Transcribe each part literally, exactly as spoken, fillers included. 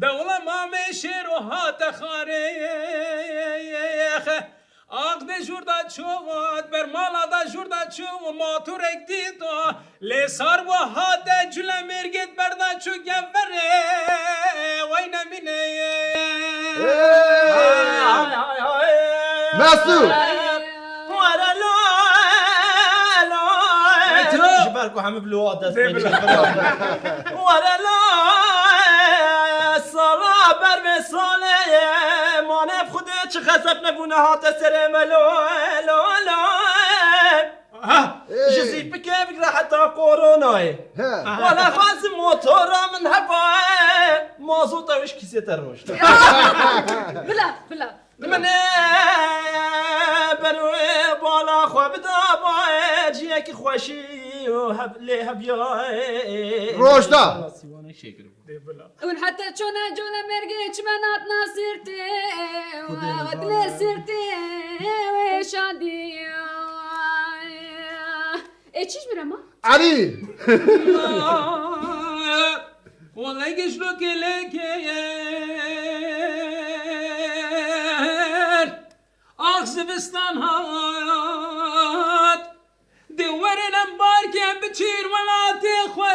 Dewla mamê şêro hate xarê. Aqdê jûr da çû, bermala da jûr da çû, motorek dîto. Lê sar bû hate cule mêrgêt berda çû geverê. Wey nemîne. Hey! Hay, hay, hay. Mesûd! Were la, la. Ji ber ku hemî bi lo dest pê dikin. Were la, sala ber vê salê, mane bi Xwedê çi xezeb nebûne hate serê me lo, lo, lo. Ha! Ji Ê. Zîpikê bigre heta koronayê. He. Wala xwazim motora min heba, mazota wî ji kîsê te roşt. Bila, bila. Min ê ber wê bala xwe bida bayê ciyekî xweşî û heb-, lê hebiyayê. Rojda. Sîwanek çêkiribû. Dê bila. Hûn heta çona colemêrgê çimen hatna sirtê, dilê sirtê wê şadî. Ê çi ji min re ma? Elî! Wele gişlo kêlekêr, ax zivistan hat. Dê werin em barke biçîn welatê xwe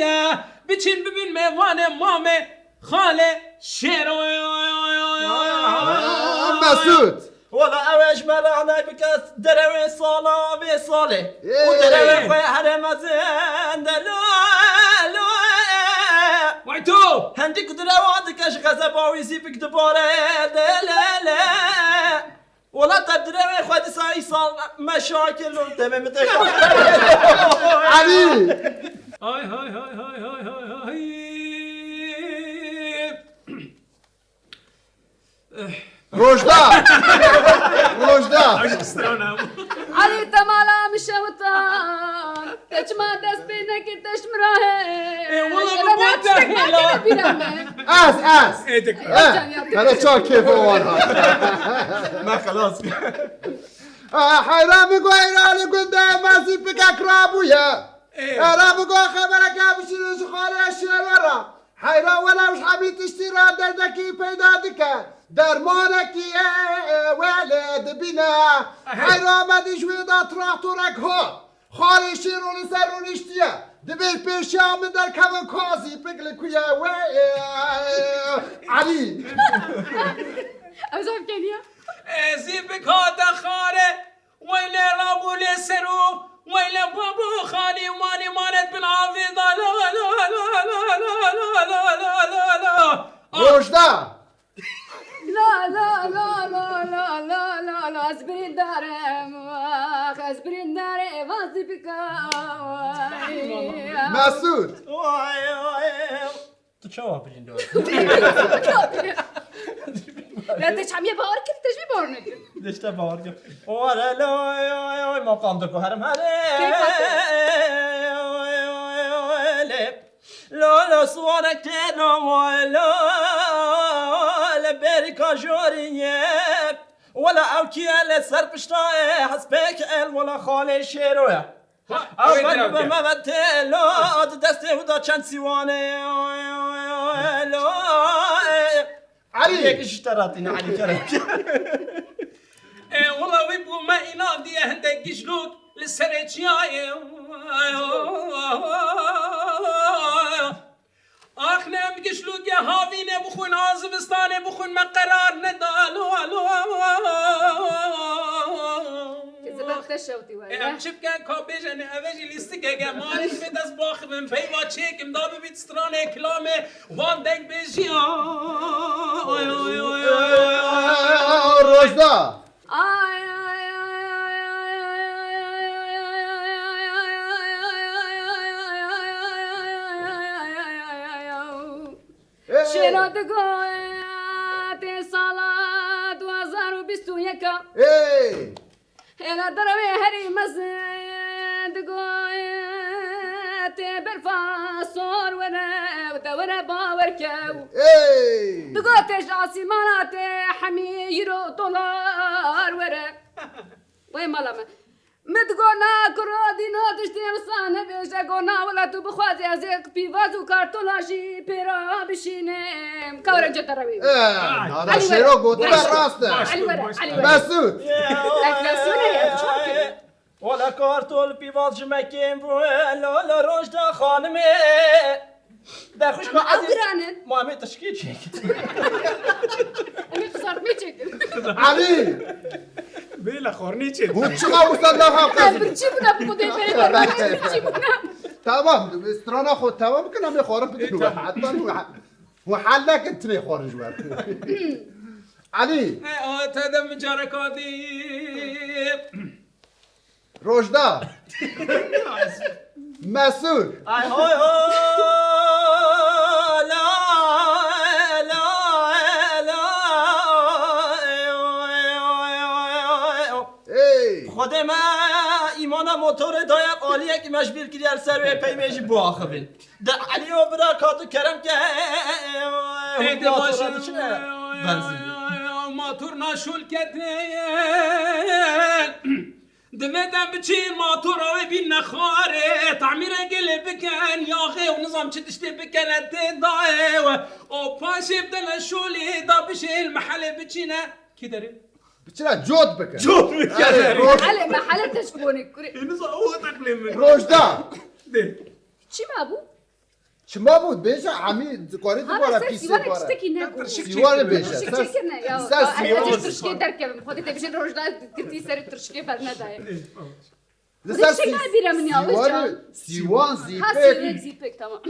ye. Biçîn bibin mêvanê mamê xalê şêro. Mesûd! Wala ew ê ji me re nayê bike derewê sala vê salê. Û Ê! Derewê xwe here mezin de lo, lo. Vay to! Hendî ku direwa dike ji xezeba wî zîpik dibare de le, le. Wela te direvê xwe dîsa îsal me şakir lo demê min te şakir. Elî! Hay, hay, hay. Rojda! Rojda! Elî te mala min şewtan. Te çima dest pê nekir, te ji min re hê. Ê, wala Şeve min ne bate tiştek hêla. Nakeve bîra me. Ez, ez. Ê, dik. Ê, Can ya, hele çawa kêfa wan hat. Me xelas kir. Ê, heyra min got, heyra li gundê me zîpikek rabûye. Ê. Heyra min got, xebereke bişînin ji xalê şêro re. Heyra welew ji hemî tiştî re derdekî peyda dike. Dermanekî ye, wele dibîne. Heyra me dî ji wê de traktorek hat. Xalê şêro li ser rûniştiye. Divê pêşiya min derkevin ka zîpik li ku ye wê, e, Elî. Ew zaf keniya. E, zîpik hate xare. Weyle rabû lê ser û weyle babû xanî û manî manet bin avê da la, la, la. Rojda! La, la, la, ez birîndar im, ax, ez birîndar im, vazî bika. Mesûd! Vay, vay. Tu çawa birîndar? Ya te çamiye bawer kir, te ji bawer nekir. Dişte bawer kir. Vare la, oy, oy, oy, maqam de ku herim here. Keyfa te. Oy, oy, oy, le. La, la, suwanek te la, la, le berika joriye. Wala ew kiye le ser pişta e, hespek el, wala xalê şêro ye. Ha, ew ew ê ben diravke. Be me ve te la, di destê hu da çend sîwane. La, e. Elî! Yek ji te ratîne, Elî kerem. E, wala wî bû me înan diye hindek gijlok li serê çiyayê. Ax ne em gişlûkê havînê bixwin, a zivistanê bixwin, me qerar neda. Alo, alo. Kızım, ben Te şewtî were. Ê, em çi bikin? Ka bêje ne, ev e jî lîstikek e. Ma nîşmê dest baxivin, peyva çêkim, da bibît stranê, kilamê, wan deng bêjî. Ay, ay, ay, ay, ay, ay, ay, ay. Rojda! Ay, ay, ay, ay, ay, ay. Ê! Şêra digo, tê sala du hazar û bîst û yek a. Ê! Hêla derewê herî mezin digo, tê berfa sor were, te were bawer kew. Ê! Digo tê ji asîmana tê hemî euro dolar were. Wey mala me. Min digot, na kuro dîno tiştê wisa nebêje, got, na wela tu bixwazî ez ê pîvaz û kartola jî pê re bişînim. Ka were cete rewî. Eh, Nada Elî were. Şêro gotiye, rast e. Elî were, Elî were. Mesûd. Enflasyon heye, çawa kiriye? Wala kartol pîvaz ji me kêm bû, lo, lo, Rojda xanimê. Derxwişka Ama ew ezîz, giran in. Ma em ê tirşikê çêkin. Em ê xizartmê çêkin. Elî! Bê lê xornî çêkin. Hûn çima wisa naha qezin? Birçî bûna bi xwedê bê. Birçî bûna. Tamam, strana xwe temam bikin, em ê xwarin bidin we. Heta nû we hel nekin tinê xwarin ji we. Elî! He, a, te de min careka dî. Rojda. Mesûd. Ay hoy ho. La, la, la. Ey. Xwedê me îmana motorê daye aliyekî me ji bîr kiriye li ser wê peymê jî biaxivin. De Elî o bira ka tu kerem ke. Ê, de motora baş diçine benzîn. Motor naşol ketin. Divê te biçî motora wê bîne xwarê, tamîre gelê bikin, yaxê û nizam çi tiştê bikene tê dayê we. O paşê bidene şolê da bişê li mehelê biçîne. Kî derê? Biçine cot bikin. Cot bikin. Erê, roj- Hele mehele te ji konê kurê. Ê, nizam o teqlê min. Rojda. De. Çi mabû? Çima bû? Bêje hemî dikarî Ha, dubare ser pîsê sîwarek bare. Tiştekî ne bû. Sîwarê bêje. Tiştek çêkirine ya. Ser Ya, sîwan. Ez tirşikê derkevim. Xwedê te bijin rojda girtî serê tirşikê bernedaye. Li ser Xwedê şey sî-, bîra min ya, sîwarê, Özcan. Sîwan, Ha, zîpek. Sîwarek zîpek, tamam.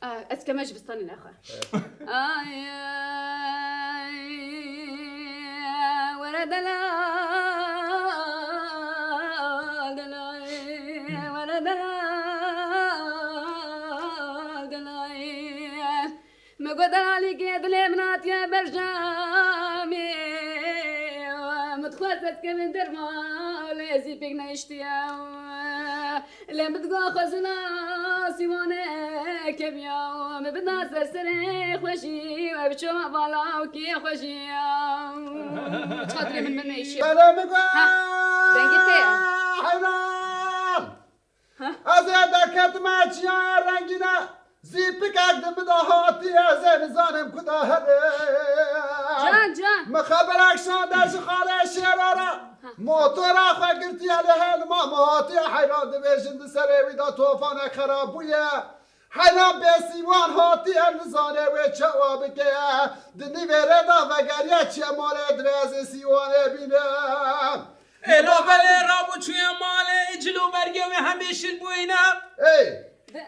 Ah, ez keme ji bistanê nexwe. Ay, ay, were delal, delal, were delal, delal. Me got delalî ke dilê min hatiye berjamê. Min dixwest ez kevin derman, lê ez zîpek nehiştiye. Lê min digo xwezina sîwane keviya, min bida ser serê xweşî, we biço hevala û kê xweşî ya. Çadirê min, min neyşe. Bele min go. Ha, dengê te ya. Heyran. Ha? Ez ê derketime çiyaya rengîne. Zîpikek di min de hatiye, ez ê nizanim ku de here. Can, can. Min xeberek şande ji xalê Şêro re. Ha. Motora xwe girtiye li hêlma, min hatiye heyran, dibêjin di serê wî de tofanek xerab bûye. Heyran bê sîwan hatiye, nizane wê çawa bike. Di nîvê rê de vegeriye çiye malê, divê ez ê sîwanê bînim. Êla belê rabû çûye malê, cil û bergê wê hemî şil bûyîne. Ey!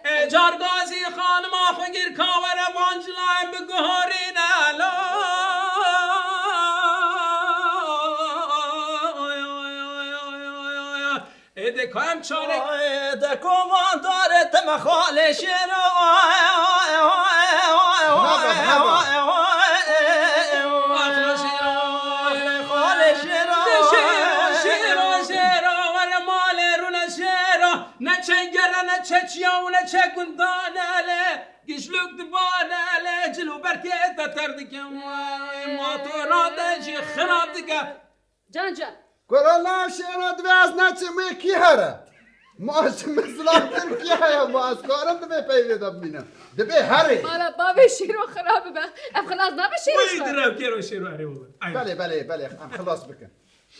Ê cargazî xanima xwe gir ka were van cilayê biguherîne. La. Ê de ka em çare. Ay, de kovan dare te me xalê şêro. Bravo, bravo. Xalê şêro. De şêro, şêro, şêro, were malê rûne şêro. Ne çengere, ne çeçiya û ne çegundan e lê. Gişluk dibane lê, cil û berkê te ter dike. Motora te jî xirab dike. Can, can. Kuro la şêro, divê ez neçim wê kî here? Ma ji min zilamtir kî heye? Ma ez karim divê peyvê de bimînim? Divê herê. Mala bavê şêro xirab be. Ev xilas nabe şêro. Wê direvkêro şêro erê wele. Aynen. Belê, belê, belê. Em xilas bikin.